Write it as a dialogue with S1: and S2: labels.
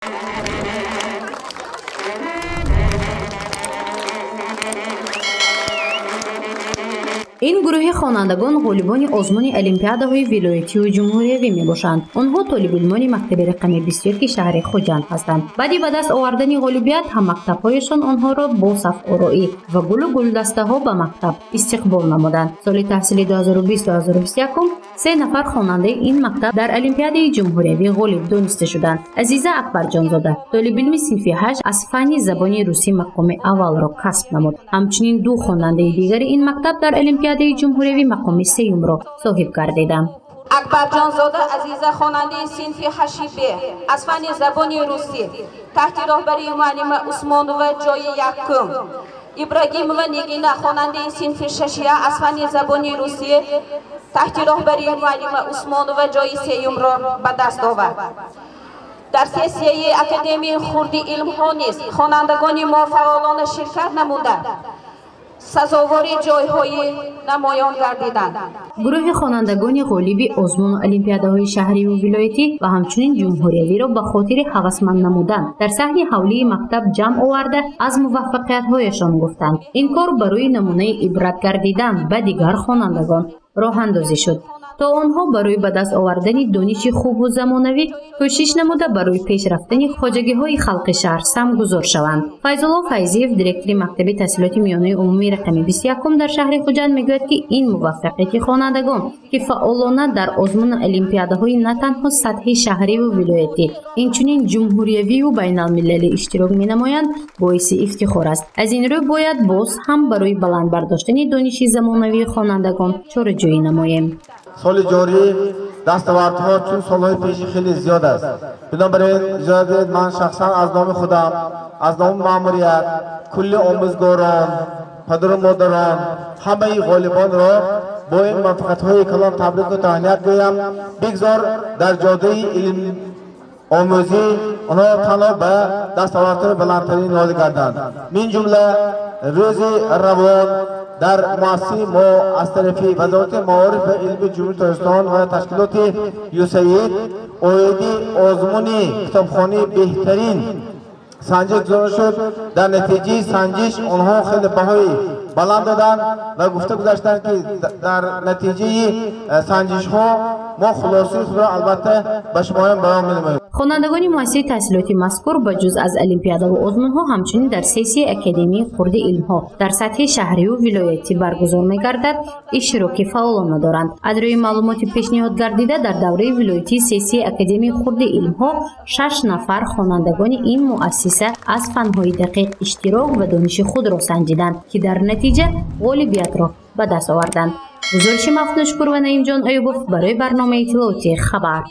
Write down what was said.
S1: Ин гурӯҳи хонандагон ғолибони озмуни олимпиадаҳои вилоятию ҷумҳуриявӣ мебошанд. Онҳо толибилмони мактаби рақами 21 шаҳри Хуҷанд ҳастанд. Баъди ба даст овардани ғолибият, ҳаммактабҳояшон онҳоро бо сафороӣ ва гулу гулдастаҳо ба мактаб истиқбол намуданд. Соли таҳсили 2020-2021 се нафар хонандаи ин мактаб дар олимпиадаи ҷумҳуриявӣ ғолиб дониста шуданд. Азиза Акбарҷонзода, толибилми синфи ҳашт, аз фанни забони русӣ мақоми аввалро касб намуд. Ҳамчунин ду хонандаи дигари ин мактаб дар олимпиадаи ҷумҳуриявӣ мақоми сеюмро соҳиб гардиданд.
S2: Акбарҷонзода Азиза, хонандаи синфи ҳашти Б, аз фанни забони русӣ таҳти роҳбарии муаллима Усмонова ҷои якум. Ибрагимова Нигина, хонандаи синфи шаши А, аз фанни забони русӣ таҳти роҳбарии муаллима Усмонова ҷои сеюмро ба даст овард. Дар сессияи Академияи хурди илмҳо низ хонандагони мо фаъолона ширкат намуда, сазовори ҷойҳои намоён гардиданд.
S1: Гурӯҳи хонандагони ғолиби озмуну олимпиадаҳои шаҳриву вилоятӣ ва ҳамчунин ҷумҳуриявиро ба хотири ҳавасманд намудан дар саҳни ҳавлии мактаб ҷамъ оварда, аз муваффақиятҳояшон гуфтанд. Ин кор барои намунаи ибрат гардидан ба дигар хонандагон роҳандозӣ шуд, то онҳо барои ба даст овардани дониши хубу замонавӣ кӯшиш намуда, барои пешрафтани хоҷагиҳои халқи шаҳр самгузор шаванд. Файзулло Файзиев, директори мактаби таҳсилоти миёнаи умумии рақами 21 дар шаҳри Хуҷанд, мегӯяд, ки ин муваффақияти хонандагон, ки фаъолона дар озмуну олимпиадаҳои на танҳо сатҳи шаҳриву вилоятӣ, инчунин ҷумҳуриявию байналмилалӣ иштирок менамоянд, боиси ифтихор аст. Аз ин рӯ бояд боз ҳам барои баланд бардоштани дониши замонавии хонандагон чораҷӯӣ намоем.
S3: Соли ҷорӣ дастовардҳо чун солҳои пешин хеле зиёд аст. Бинобар ин, иҷозат диҳед, ман шахсан аз номи худам, аз номи маъмурият, кулли омӯзгорон, падару модарон ҳамаи ғолибонро бо ин муваффақиятҳои калон табрику таҳният гӯям. Бигзор дар ҷодаи илмомӯзӣ онҳо танҳо ба дастовардҳои баландтарин ноил гарданд. Мин ҷумла, рӯзи равон дар муассисаи мо аз тарафи Вазорати маориф ва илми Ҷумҳурии Тоҷикистон ва ташкилоти ЮСАИД оиди озмуни китобхонии беҳтарин санҷиш гузаронида шуд. Дар натиҷаи санҷиш онҳо хеле баҳои баланд доданд ва гуфта гузаштанд, ки дар натиҷаи санҷишҳо мо хулосаи худро албатта ба шумоён баён менамоем.
S1: Хонандагони муассисаи таҳсилоти мазкур ба ҷуз аз олимпиадаву озмунҳо, ҳамчунин дар сессияи Академияи хурди илмҳо дар сатҳи шаҳриву вилоятӣ баргузор мегардад, иштироки фаъолона доранд. Аз рӯи маълумоти пешниҳод гардида, дар давраи вилоятии сессияи Академияи хурди илмҳо шаш нафар хонандагони ин муассиса аз фанҳои дақиқ иштирок ва дониши худро санҷиданд, ки дар натиҷа ғолибиятро ба даст оварданд. Гузориши Мафтуншукур ва Наимҷон Аюбов барои барномаи иттилоотии «Хабар».